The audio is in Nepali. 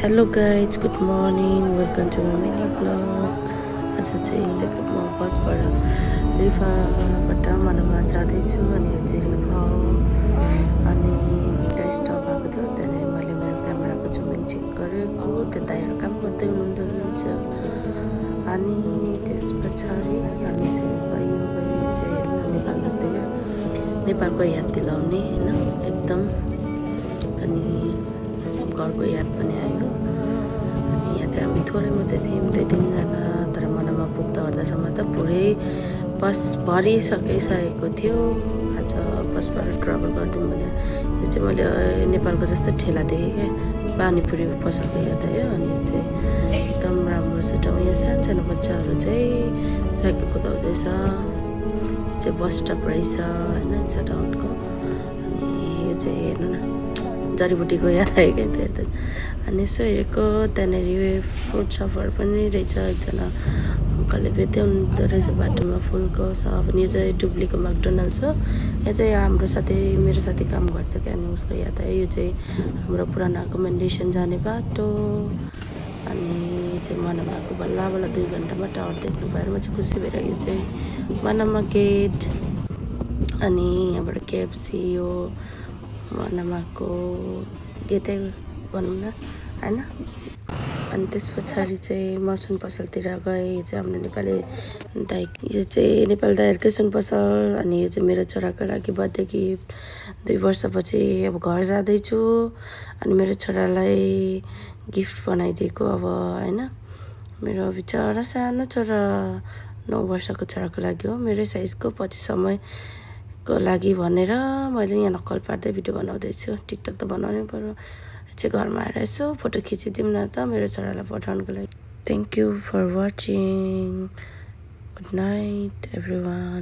Hello guys, good morning. Welcome to my mini vlog. आज चाहिँ देखो म बसबाट रिफाबाट मनमा जाँदैछु अनि यो चाहिँ रिफा हो अनि त्यहाँ स्टप आएको थियो त्यहाँनिर मैले मेरो क्यामेराको जुमिङ चेक गरेको त्यहाँ दाइहरू काम गर्दै हुनुहुँदो रहेछ अनि त्यस पछाडि हामी चाहिँ गयो चाहिँ नेपाल बस्दै नेपालको याद दिलाउने हैन एकदम अनि घरको याद पनि आयो अनि यहाँ चाहिँ हामी थोरै मात्रै थियौँ 2-3 जना तर मनमा पुग्दा ओर्दासम्म त पुरै बस भरिसकेको थियो आज बसबाट ट्राभल गर्दिउँ भनेर यो चाहिँ मैले नेपालको जस्तो ठेला देखेँ क्या पानीपुरी पसलको याद आयो अनि यो चाहिँ एकदम राम्रो छ ठाउँ यहाँ सानो बच्चाहरू चाहिँ साइकल कुदाउँदैछ यो चाहिँ बस स्टप रहेछ होइन इसा टाउनको अनि यो चाहिँ हेर्नु न जडीबुटीको याद आयो क्या त्यो अनि यसो हेरेको त्यहाँनिर फ्रुट सफर पनि रहेछ एकजना अङ्कलले बेच्दै रहेछ बाटोमा फुलको सप अनि यो चाहिँ डुब्लीको म्याकडोनल्ड्स हो यहाँ चाहिँ हाम्रो साथी मेरो साथी काम गर्थ्यो क्या अनि उसको याद आयो यो चाहिँ हाम्रो पुरानो एकोमेन्डेसन जाने बाटो अनि यो चाहिँ मनामाको बल्ल 2 घन्टामा टावर देख्नु पाएर म चाहिँ खुसी भएर यो चाहिँ मनामा गेट अनि यहाँबाट केएफसी हो मनामाको गेटै भनौँ न हैन अनि त्यस पछाडि चाहिँ म सुन पसलतिर गएँ यो चाहिँ हाम्रो नेपाली दाइ यो चाहिँ नेपाली दाइहरूकै सुन पसल अनि यो चाहिँ मेरो छोराको लागि बर्थडे गिफ्ट 2 वर्षपछि अब घर जाँदैछु अनि मेरो छोरालाई गिफ्ट बनाइदिएको अब हैन मेरो बिचरा सानो छोरा 9 वर्षको छोराको लागि हो मेरै साइजको पछि समयको लागि भनेर मैले यहाँ नक्कल पार्दै भिडियो बनाउँदैछु टिकटक त बनाउनै पर्यो चाहिँ घरमा आएर यसो फोटो खिचिदिउँ न त मेरो छोरालाई पठाउनको लागि thank you for watching good night everyone